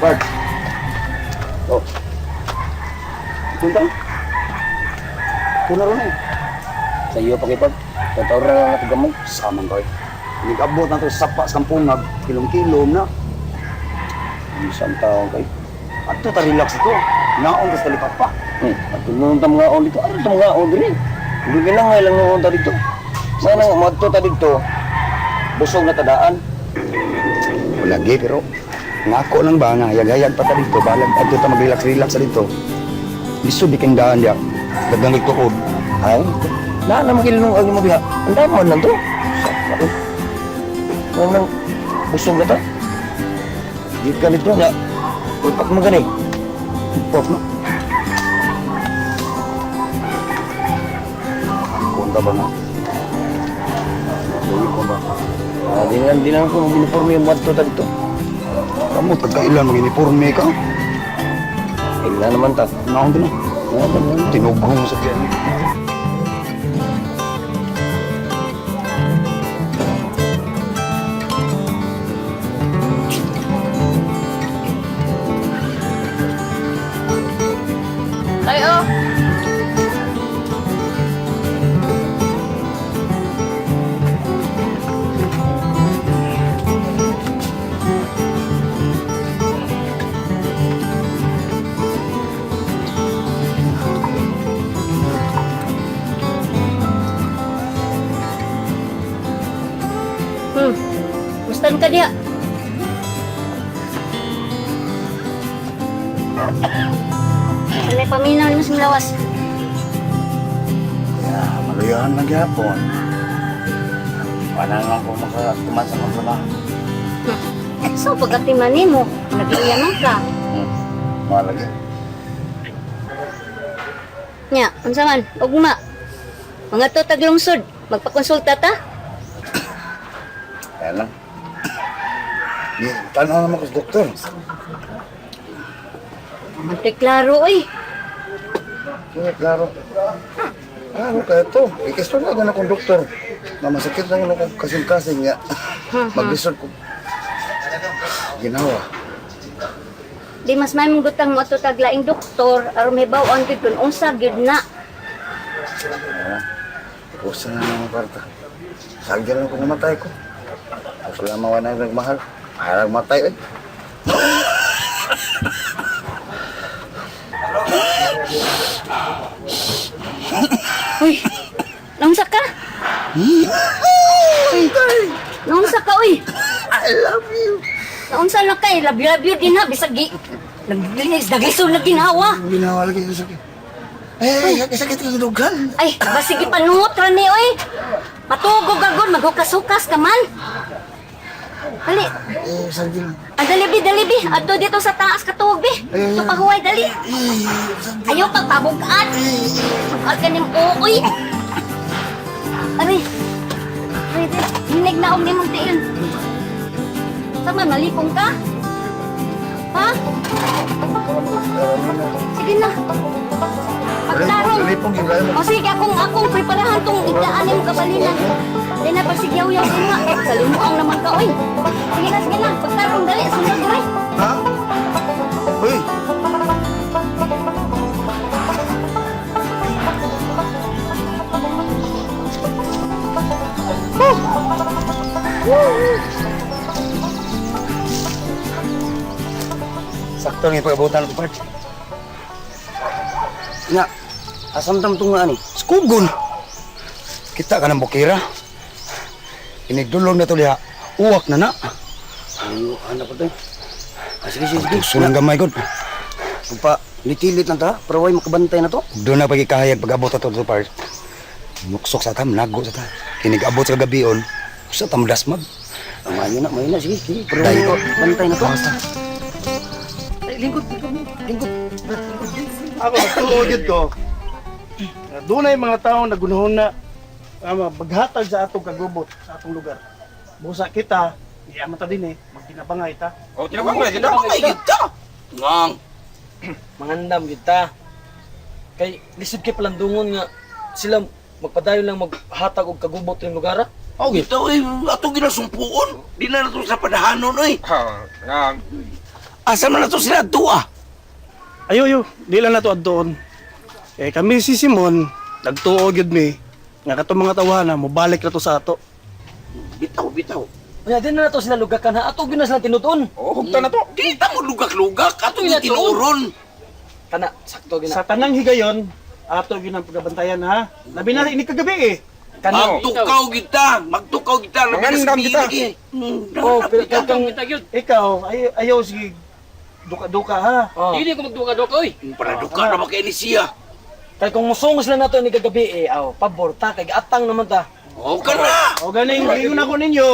Bart. Oh. Punta. Kuna ron eh. Sa iyo pa kay Pag. Tataw ra na gamay. Samang koy. Nigabot na to sa sapa sa kampungag, kilom-kilom na. Isang taon kay. Ato ta relax ito. Naong tas talipat pa. Ato noon ta mga on dito. Ano ta mga on diri? Hindi lang nga lang noon ta dito. Sana nga madto ta dito. Busog na tadaan. Lagi pero ngako lang ba nga hayag-hayag pa ta dito balag adto ta mag-relax-relax sa dito. Lisod di kang daan diya. Dagang tuod. Ay, na na magilong ang mo biha. Ang damo lang to. Sa ako. Nang busog na ta. Di ka nito nga. Upak mo gani. Pop no. Kung ba nga? Dili ko ba? Ah, di lang ko uniforme yung madto ta dito. Kamu tagkailan mag-uniforme ka? Ila naman ta. Naong din. Tinughong sa tiyan. Ay, oh. Mustan ka diha? Sanay paminaw ni mas lawas. Ya, maluyahan lang gyapon. Wala nga ko makatuman sa mga trabaho. So, pagkatiman nimo, nagluya man ka. Malagi. Nya, unsa man, ugma. Mga to taglungsod, magpakonsulta ta. Kaya lang. Di, tanaw naman ko sa doktor. Mantay klaro oy. Sige, klaro. Klaro kaya to. Ikistor na ako akong doktor. Na masakit na ako kasing-kasing niya. Maglisod ko. Ginawa. Di mas may mong gutang mo ato taglaing doktor aron may bawon gyud kun unsa gyud na. Kusa na naman kwarta. Sagyan lang ko namatay ko. Tapos lamang wala na nagmahal. Ayaw matay eh. Uy. Naunsa ka? Uy. Naunsa ka uy? I love you. Naunsa na kay love you, love you din ha bisag gi. Naglinis, naglisod na ginhawa. Ginawa lagi sa sakit. Eh, sakit sakit ng dugan. Ay, basig ipanuot ra ni oy. Matugog agod maghukas-hukas ka man. Dali. Eh, sagdi lang. Ah, dali bi, dali bi. Adto dito sa taas katuog bi. Ay, ay, Ito ay. pahuway, dali. Ayaw pagpabugat. Bugat ka nim uoy. Aray. Aray, di. Hinig na og nimong tiil. Sama, nalipong ka? Ha? Sige na. Pagtarong. Lipong yung O sige, akong preparahan tong igdaan yung kabalinan. Di na pagsigyaw-yaw ko nga. Salimuang naman ka, oy. Sige na, sige na. Pagtarong, dali. Sunod, dali. Ha? Uy! Sakto nga pag-abutan ko part. Nga, asam tam tunga ani. Skugon. Kita ka ng bukira. Inigdulong na to diha. Uwak na na. Ayo, anak ko to. Ah, sige, sige, sige. Sunang gamay god. Pagpa, litilit lang ta, pero way makabantay na to. Doon na pagikahayag pag-abot ato to part. Muksok sa tam, nago sa ta. Kinigabot sa gabion. Usa tam dasmag. Ang mayo na, mayo na, sige, sige. Pero Dahil- way bantay na to. Basta. Ay, lingkod, lingkod, lingkod. Ako, nagtuo gyud ko. Doon ay mga taong nagunahon na maghatag sa atong kagubot, sa atong lugar. Busa kita, iya ta din eh, magtinabangay ta. Oh, tinabangay kita. Tinabangay kita. Ngang. Mangandam gyud ta. Kay lisod kay palandungon nga sila magpadayon lang maghatag og kagubot ning lugar. Ah. Oh, kita oy, ato ginasumpuon. Di na nato sa padahanon oy. Ha, nga. Asa man na to sila tuwa? Ayo, ayo, di lang nato adtoon. Eh kami si Simon, nagtuo gyud mi nga katong mga tawhana mobalik na to sa ato. Bitaw, bitaw. Unya din na nato sila lugakan ha. Ato gyud na sila tinuton. Oh, hugta na to. Di ta mo lugak-lugak ato Ito yung tinuron. Kana sakto gyud na. Sa tanang higayon, ato gyud ang pagabantayan ha. Labi na ini kagabi eh. Kana. Magtukaw kita, magtukaw kita. Mangandam kita. Oh, pero kang Ikaw, ay, ayaw sige duka-duka ha. oh. Dili ko magduka-duka oy. Para duka na ba kay ni siya? Kay kung musong sila nato ni kagabi eh, aw, pabor ta kay atang naman ta. Oh, kana. O ganing ingon ako ninyo,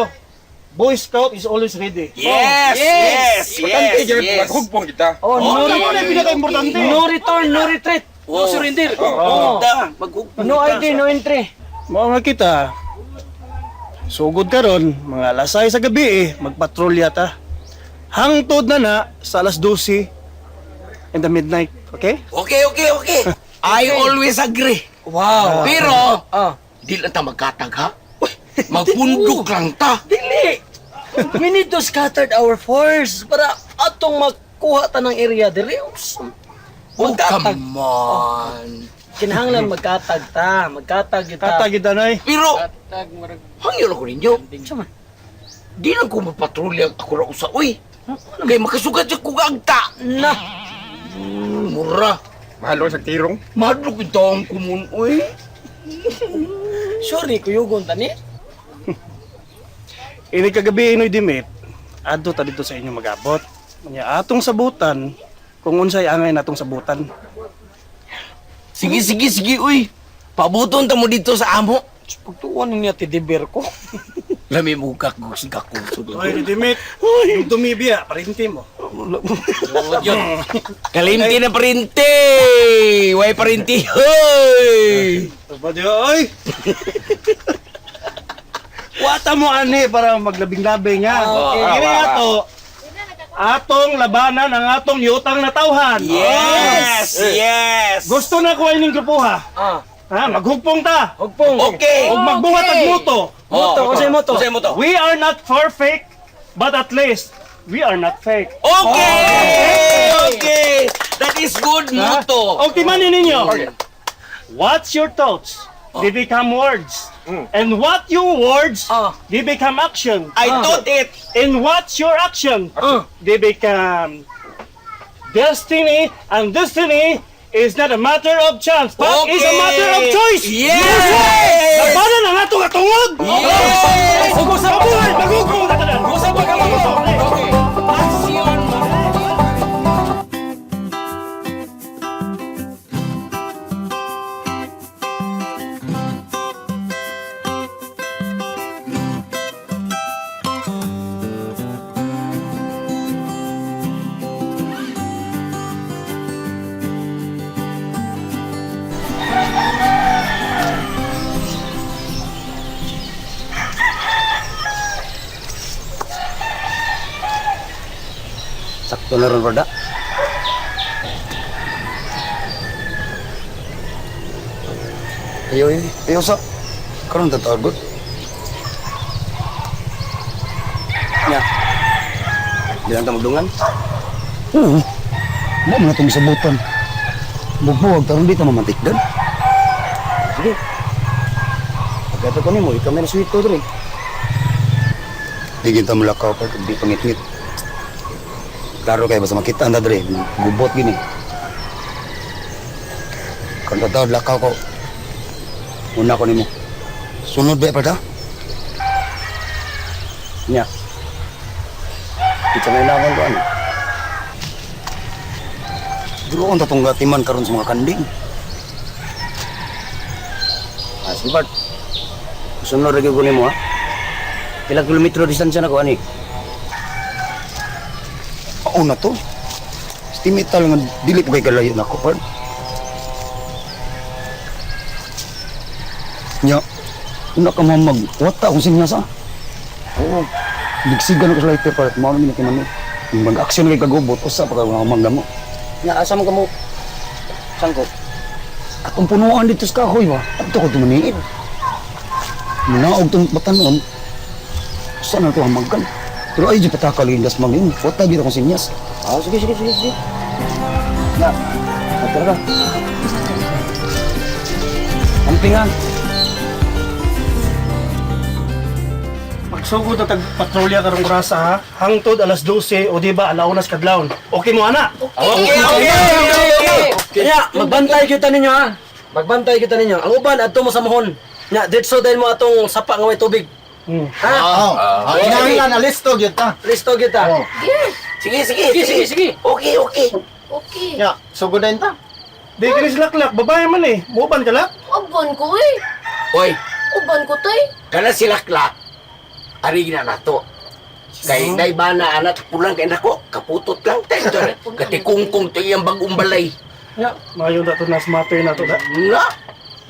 Boy Scout is always ready. Yes, yes, yes, yes. Maghugpong kita. Oh, no, Oh, tama na yung pinaka-importante. no return, no retreat. No surrender. Oh, ta, maghugpong No kita. ID, no entry. Mao nga kita. Sugod karon, mga alas 6 sa gabi eh, magpatrolya ta. Hangtod na na sa alas 12 in the midnight, okay? Okay, okay, okay. I always agree. Wow. Pero, Ah, di lang ta magkatag ha? Uy, magpundok lang ta. dili. We need to scatter our force para atong makuha ta ng area diri. Oh, Magkatag. come on. Kinahanglan magkatag ta, magkatag gyud ta. Katagid anay. Pero, Katag marag hangyo lang ko ninyo. Unsa man? Di lang ko mapatrolya ako ra usa, uy. Kay makasugat siya kung agta. Na. Mura. Mahalo sa tirong. Madlok yung taong kumun, uy. Sorry kuyugon ta ni. Ini kagabi inoy dimit, adto ta dito sa inyo magabot. Nya atong sabutan kung unsay angay natong sabutan. Sige, sige, sige, uy. Pabuton ta mo dito sa amo. Pagtuon niya ti Diber ko. Lami mo kakugos kakusog. Oy, dimit. Dumibiya, parinti mo. Kalimti na parinti! Way parinti! Hoy! Ba di oy? Wata mo ani para maglabing-labing ha. Okay. Kini ato atong labanan ang atong yutang natawhan. Yes! Yes! Gusto na ko ining grupo ha. Ah, Ha, maghugpong ta. hugpong. Okay! Ug magbuhat og moto. Moto, unsay moto? Unsay moto? We are not perfect, but at least we are not fake. Okay! Okay! That is good motto. Og timanin ninyo. What's your thoughts? They become words. And what your words, they become action. I thought it. And what's your action? They become destiny, and destiny is not a matter of chance, but is a matter of choice. Yes! Labanan ang atong atungod! Yes! Mabuhay! Magugong na tanan! Okay. Action! Sakto na ron, Roda. Ayo, ayo, ayo sa. Karon ta tawag. Nya. Bilang ta magdungan? Oo. Mo man atong sabutan. Mugbuwag taron di ta mamantikdan. Sige. Pagkato ko nimo, ikaw may nasuwito diri. Di kita mulakaw pa di pangitngit. Klaro kay basta makita anda diri, gubot gini. Kung tataw lakaw ko. Una ko nimo. Sunod ba pa ta? Nya. Kita na ilawan ko ano. Duro ang tatong gatiman karon sa mga kanding. Ah, sige Bart. Sunod ra gyud ko nimo ha. Pila kilometro distansya na ko ani? Oo na to. Estimate lang nga dili po kay kalayo nako Bart. Nya, una ka mamag, wata akong sinyas ah. Oo, ligsigan ako sa lighter para mao na kay mano. Mag-aksyon kay kagubot, usa pa ka mga mangga mo. Nya, asa mo ka mo? Sangko. Atong punuan dito sa kahoy ba? Ato ko tumaniid. Munaog tong batanon. Usa na to hamagan. Pero ay, di patakal yung dasmag yun. Wata gyud akong sinyas. Ah, sige, sige, sige, sige. Na, tara ka. Ampingan. Magsugod na tag patrolya karong orasa ha. Hangtod alas 12 o di ba alaunas kadlawon. Okay mo ana? Okay, okay, okay. Kaya magbantay kita ninyo ha. Magbantay kita ninyo. Ang uban adto mo sa mohon. Nya diretso dahil mo atong sapa nga may tubig. Ha? Oo. Ah, kinahanglan na listo gyud ta. Listo kita. Oo. Sige, sige, Sige, sige, sige. Okay, okay. Okay. Ya, sugod na ta. Di kini si Laklak, babae man eh. Muuban ka lak? Uban ko eh. Oy, Uban ko tay. kana si Laklak, ari na nato. Kay nay bana anak pulang kay nako, kaputot lang tayo. Katikungkong to iyang bagong balay. Ya, mayo na to nas matter na to da. Na,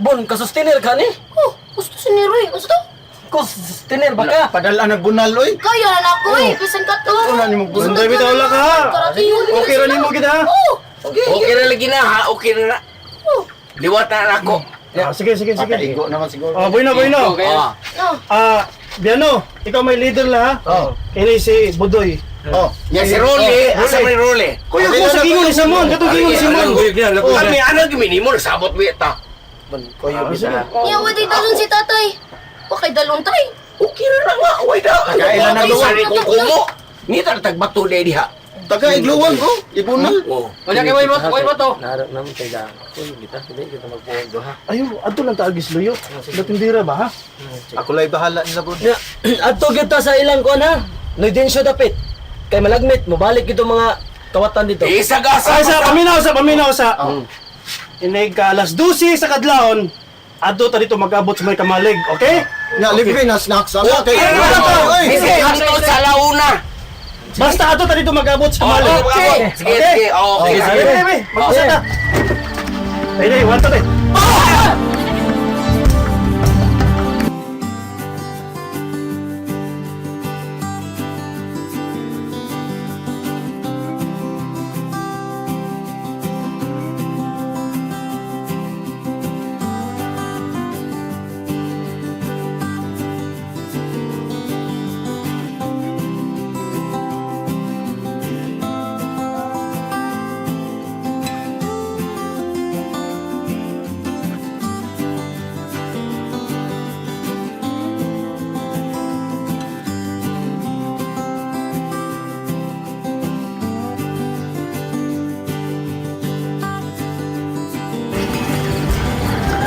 Bon, kasustener ka ni? Oh, gusto si Niroy. Gusto? Kasustener ba ka? Padala nagbunal oy. Kaya na na ako eh. Bisan ka to. Wala ni mo Gusto Sunday bitaw lang ka ha. Okay ra nimo gid ha. Oh, okay ra lagi na ha, okay ra na. oh. Liwat na nako. Ah, sige, sige, sige. Pakaigo naman siguro. Oh, bueno, bueno. Ah. No. Ah, Biano, ikaw may leader la ha. Oh. Kini si Budoy. Oh. Nya si Role, asa may Role? Kuya ko sa gingon ni Simon, katong gingon ni Simon. Kami ano gimini mo sabot mi ta. Bon, koyo kita. Niya, waday dalon si tatay. Wakay dalon tay. Okay ra na nga, way da. Kailan na luwag? Sari kong kumo. Ni tar tagbato na diha. Taga igluwag ko. Ibunal. Oh. Wala kay way mo, way mo to. Naharap naman kay da. Koyo kita, hindi kita magpuon do ha. Ayo, adto lang taagis luyo. Latindira ba ha? Ako lay bahala nila bon. Nya, adto kita sa ilang kuan ha. Noidensyo dapit. Kay malagmit, mobalik gito mga kawatan dito. Isagasa. Ay, sa paminaw sa paminaw sa. Inig ka alas 12 sa kadlawon. Adto ta dito mag-abot sa may kamalig, okay? Ya, libre na snacks ana kay. Okay ra na. Oy. Sige, hangtod sa launa. Basta adto ta dito mag-abot sa kamalig. Okay. Sige, sige. Okay, Sige, sige. sige, mag-usa ta. Ay, ay, one to eh.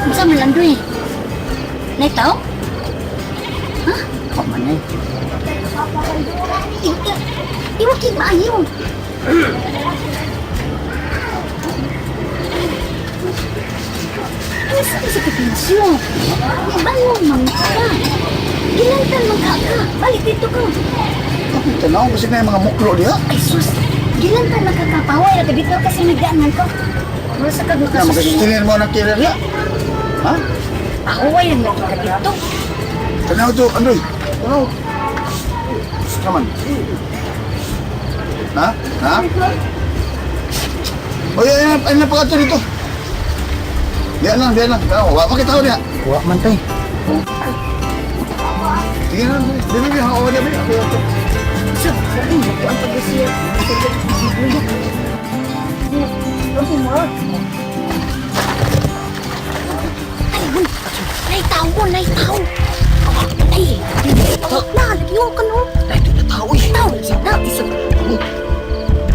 Unsa man lang doy? Nay tao? Ha? Wa man eh. Iwa kig maayo. Ano sa sa kapinsyo? Ibalong man ka. Gilantan man ka ka. Balik dito ka. Akong tanaw kasi may mga muklo diha. Ay sus, gilantan man ka kapaway ra ka dito kasi nagdaanan ko. Mura sa kag Na makasusin. makasustinin mo ng killer niya. Ha? Paway ra man ka dito. Tanaw to, Andoy. Tanaw. Come on. Na? Na? Oy, ay, ay, ay, pa dito. Diyan lang, diyan lang. Tanaw, wa makita ko diha. Wa man tay. Sige na, dili dili, oo, dili. Ako, ako. Sus, ay, ang pagkasiya. Ay, tao, nay tao. Ay, na, lagi ka no. Ay, ito na tao eh. Tao lagi na.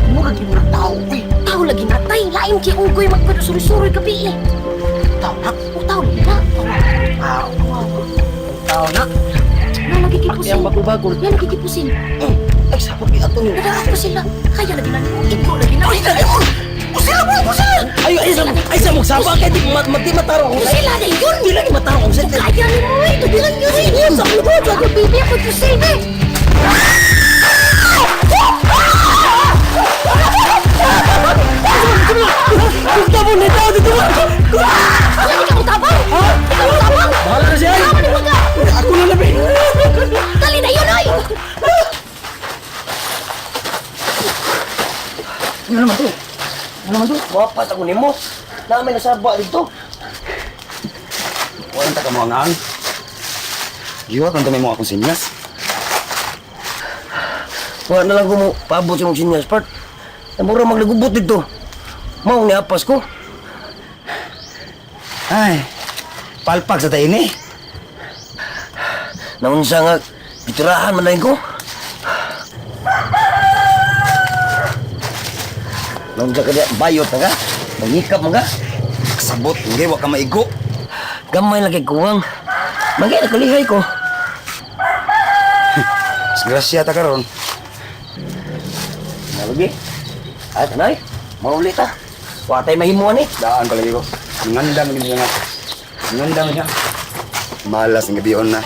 Mura di mo na tao eh. Tao lagi na tay. Lain kay ugoy magpadusuri-suri gabi eh. Tao na. O tao lagi na. Tao na. Na nagikipusin. Ang bago-bago. Na nagikipusin. Ay, sabot ni ato ni. Nagharap ko sila. Kaya lagi na. Ikaw lagi na. Ay, ay, ay. Usila mo, usila. Ay, ay, sa ay sa magsaba kay di mat mati matarong ako. Sila na yun. Di lagi matarong ako sa Kaya ni mo eh. Tubilan yun eh. Sa ko sa ko bibi ako to save eh. Gusto mo ni tao dito. Ay, ikaw tabang. Ikaw tabang. Bahala na siya. Tama ni Waga. Ako na labi. Dali na yun oy. Ano naman to? Ano naman to? Wapas ako nimo. Na may nasaba dito. Wa ta ka mo ang. Giwa kan may mga akong sinyas. Wa na lang ko mo paabot sa mong sinyas part. Mura maglagubot dito. Mao ni apas ko. Ay, palpag sa tayo ni. Naunsa nga gitirahan man lang ko. Naunsa ka diya, bayot na ka. Mangikap man ka. Sabot, hindi, wa ka maigo. Gamay lang kay kuwang. Magay na kalihay ko. Disgrasya ta karon. Nalagi. Ay, tanay. Mauli ta. Wa tay mahimuan eh. Daan ko lagi ko. Ngandam gid siya nga. Ngandam siya. Malas ng gabi na.